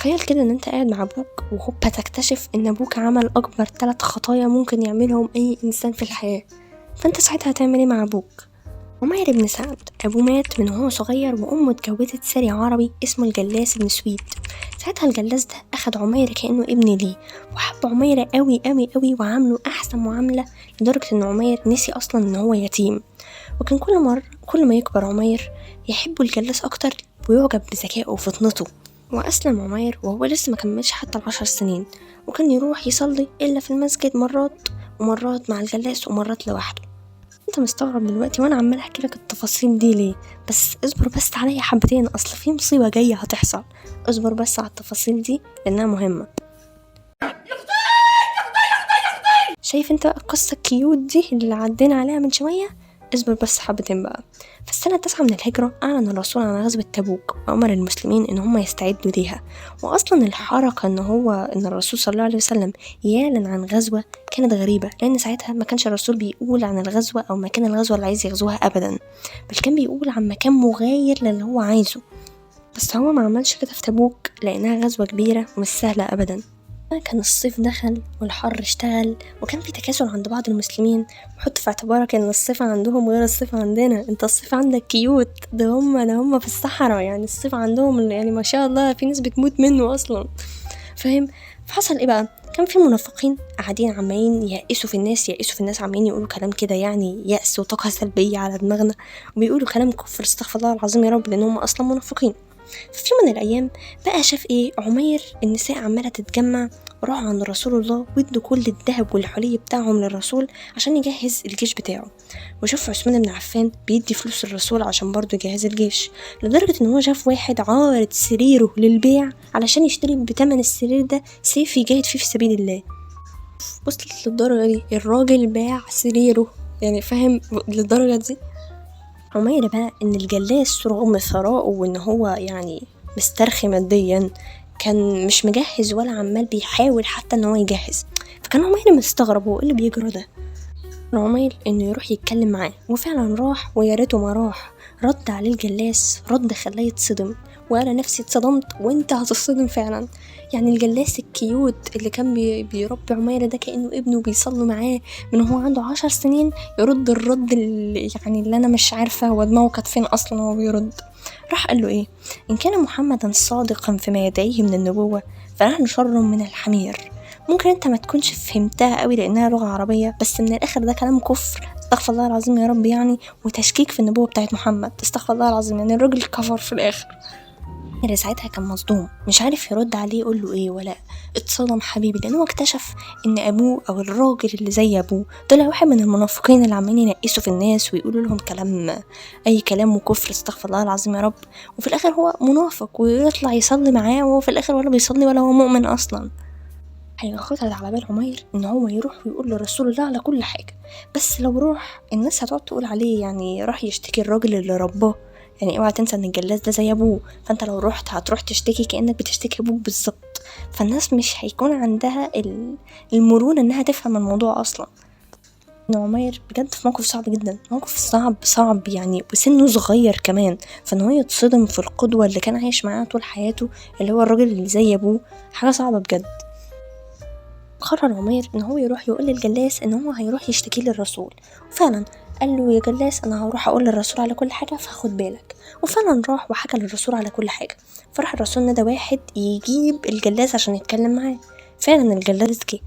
تخيل كده ان انت قاعد مع ابوك وهوبا تكتشف ان ابوك عمل اكبر 3 خطايا ممكن يعملهم اي انسان في الحياة، فانت ساعتها هتعمل ايه مع ابوك؟ عمير بن سعد ابوه مات من وهو صغير، وامه اتجوزت ساري عربي اسمه الجلاس بن سويد. ساعتها الجلاس ده اخد عمير كانه ابن ليه، وحب عمير قوي قوي قوي وعامله احسن معاملة، لدرجة ان عمير نسي اصلا ان هو يتيم. وكان كل ما يكبر عمير يحب الجلاس اكتر ويعجب بذكائه وفطنته. وأسلم عمير وهو لسه ما كملش حتى 10 سنين، وكان يروح يصلي إلا في المسجد مرات ومرات مع الجلاس ومرات لوحده. انت مستغرب دلوقتي وانا عمال احكي لك التفاصيل دي ليه؟ بس اصبر بس عليا حبتين، اصل في مصيبة جاية هتحصل. اصبر بس على التفاصيل دي لانها مهمة. شايف انت بقى القصة ال cute دي اللي عدينا عليها من شوية؟ اصبر بس حبتين بقى. في السنة 9 من الهجرة أعلن الرسول عن غزوة تبوك وأمر المسلمين إن هم يستعدوا ليها. وأصلا الحركة إن الرسول صلى الله عليه وسلم يعلن عن غزوة كانت غريبة، لأن ساعتها ما كانش الرسول بيقول عن الغزوة أو مكان الغزوة اللي عايز يغزوها أبدا، بل كان بيقول عن مكان مغاير للي هو عايزه. بس هو ما عملش كده في تبوك لأنها غزوة كبيرة ومش سهلة أبدا. كان الصيف دخل والحر اشتغل، وكان في تكاسل عند بعض المسلمين. وحط في اعتبارك ان الصيف عندهم غير الصيف عندنا، انت الصيف عندك cute، ده هم في الصحراء، يعني الصيف عندهم يعني ما شاء الله في ناس بتموت منه اصلا، فاهم؟ فحصل ايه بقى؟ كان في منافقين قاعدين عمالين يأسوا في الناس، عمالين يقولوا كلام كده يعني يأس وطاقة سلبية على دماغنا، وبيقولوا كلام كفر استغفر الله العظيم يا رب، لان هم اصلا منافقين. في يوم من الأيام بقى شاف إيه عمير النساء عمالة تتجمع، وراحوا عند رسول الله وادوا كل الذهب والحلي بتاعهم للرسول عشان يجهز الجيش بتاعه. وشاف عثمان بن عفان بيدي فلوس الرسول عشان برضه يجهز الجيش، لدرجة إن هو شاف واحد عارض سريره للبيع علشان يشتري بتمن السرير ده سيف يجاهد فيه في سبيل الله. وصلت للدرجة دي، الراجل باع سريره، يعني فاهم للدرجة دي. عمير بقى ان الجلاس رغم ثرائه وان هو يعني مسترخي ماديا كان مش مجهز ولا عمال بيحاول حتى ان هو يجهز. فكان عمير مستغرب هو ايه اللي بيجرى ده. عمير انه يروح يتكلم معاه، وفعلا راح، ويا ريته ما راح. رد عليه الجلاس رد خلاه يتصدم، وانا نفسي اتصدمت وانت هتتصدم فعلا. يعني الجلاس ال cute اللي كان بيربي عمير ده كأنه ابنه بيصلي معاه من هو عنده 10 سنين، يرد الرد اللي يعني اللي انا مش عارفه هو دماغه كانت فين اصلا هو بيرد. راح قال له ايه؟ ان كان محمدا صادقا فيما يدعيه من النبوة فنحن شر من الحمير. ممكن انت ما تكونش فهمتها قوي لانها لغة عربية، بس من الاخر ده كلام كفر استغفر الله العظيم يا رب، يعني وتشكيك في النبوة بتاعت محمد استغفر الله العظيم. يعني الراجل كفر في الاخر. اللي ساعتها كان مصدوم مش عارف يرد عليه يقول له ايه ولا اتصدم حبيبي، لان هو اكتشف ان ابوه او الراجل اللي زي ابوه طلع واحد من المنافقين اللي عمالين ينقسوا في الناس ويقولوا لهم كلام اي كلام وكفر استغفر الله العظيم يا رب، وفي الاخر هو منافق ويطلع يصلي معاه وهو في الاخر ولا بيصلي ولا هو مؤمن اصلا. حاجة خطرت على بال عمير ان هو يروح ويقول لرسول الله على كل حاجة، بس لو روح الناس هتقعد تقول عليه يعني راح يشتكي الراجل اللي رباه، يعني اوعى تنسى ان الجلاس ده زي ابوه، فانت لو روحت هتروح تشتكي كانك بتشتكي ابوك بالظبط، فالناس مش هيكون عندها المرونة انها تفهم الموضوع اصلا. ان عمير بجد في موقف صعب جدا، موقف صعب صعب يعني، وسنة صغير كمان، فان هو يتصدم في القدوة اللي كان عايش معاها طول حياته اللي هو الراجل اللي زي ابوه، حاجة صعبة بجد. قرر عمير ان هو يروح يقول للجلاس ان هو هيروح يشتكي للرسول، وفعلا قال له يا جلاس انا هروح اقول للرسول على كل حاجة فخد بالك. وفعلا راح وحكى للرسول على كل حاجة. فراح الرسول نادى واحد يجيب الجلاس عشان يتكلم معاه. فعلا الجلاس جه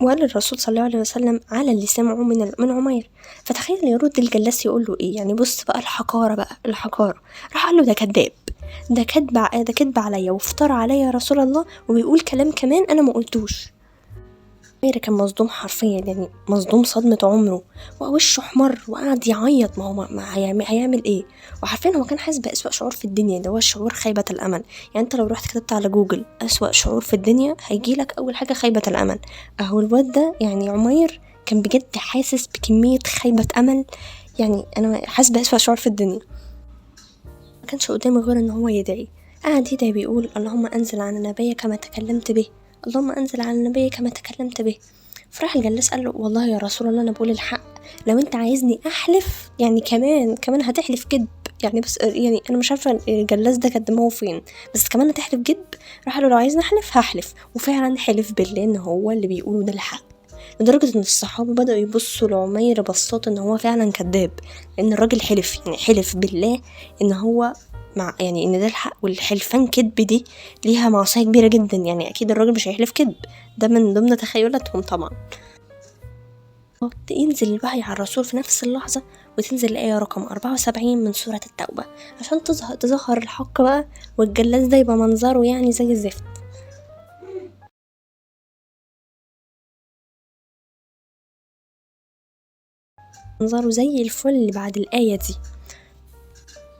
وقال الرسول صلى الله عليه وسلم على اللي سمعه من عمير. فتخيل يرد الجلاس يقول له ايه؟ يعني بص بقى الحقاره، بقى الحقاره. راح قال له ده كذاب، ده كذب عليا وافترى عليا يا رسول الله، وبيقول كلام كمان انا ما قلتوش. عمير كان مصدوم حرفيا، يعني مصدوم صدمة عمره، ووشه احمر وقعد يعيط. ما هو ما هيعمل ايه؟ وحرفيا هو كان حاسس بأسوأ شعور في الدنيا اللي هو شعور خيبة الأمل. يعني انت لو رحت كتبت على جوجل أسوأ شعور في الدنيا هيجيلك أول حاجة خيبة الأمل. اهو الواد ده يعني عمير كان بجد حاسس بكمية خيبة أمل، يعني أنا حاسس بأسوأ شعور في الدنيا. ما كانش قدامه غير ان هو يدعي. قعد يدعي بيقول اللهم أنزل على نبيك ما تكلمت به، اللهم أنزل على النبي كما تكلمت به. فراح الجلاس قال له والله يا رسول الله أنا بقول الحق، لو أنت عايزني أحلف يعني كمان هتحلف كذب. يعني بس يعني انا مش عارفه الجلاس ده كان دماغه فين، بس كمان هتحلف كذب. راح قال له لو عايزني احلف هحلف، وفعلا حلف بالله ان هو اللي بيقوله ده الحق، لدرجة ان الصحابة بدأوا يبصوا لعمير بصات ان هو فعلا كذاب، لان الراجل حلف، يعني حلف بالله ان هو مع يعني ان ده الحق، والحلفان كذب دي ليها معصية كبيرة جدا، يعني اكيد الراجل مش هيحلف كذب، ده من ضمن تخيلاتهم طبعا. ينزل الوحي على الرسول في نفس اللحظة، وتنزل الآية رقم 74 من سورة التوبة عشان تظهر الحق بقى، والجلاس ده يبقى منظره يعني زي الزفت. منظره زي الفل بعد الآية دي.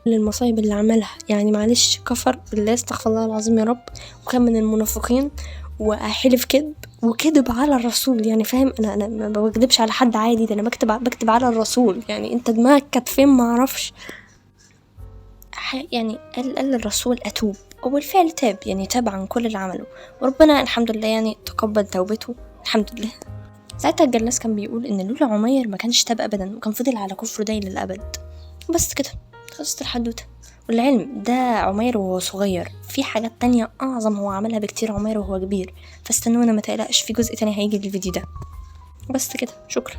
المصايب اللي عملها يعني معلش، كفر بالله استغفر الله العظيم يا رب، وكان من المنافقين، وحلف كذب وكذب على الرسول، يعني فاهم، انا ما بكذبش على حد عادي، ده انا بكتب على الرسول، يعني انت دماغك كانت فين ما اعرفش. يعني قال للرسول اتوب، وبالفعل تاب، يعني تاب عن كل اللي عمله، وربنا الحمد لله يعني تقبل توبته الحمد لله. ساعتها الجلاس كان بيقول ان لولا عمير ما كانش تاب ابدا، وكان فضل على كفره ده الى الابد. بس كده خلصت الحدوتة. والعلم ده عمير وهو صغير، في حاجات تانية اعظم هو عملها بكتير عمير وهو كبير، فاستنونا ما تقلقش في جزء تاني هيجي للفيديو ده. بس كده، شكرا.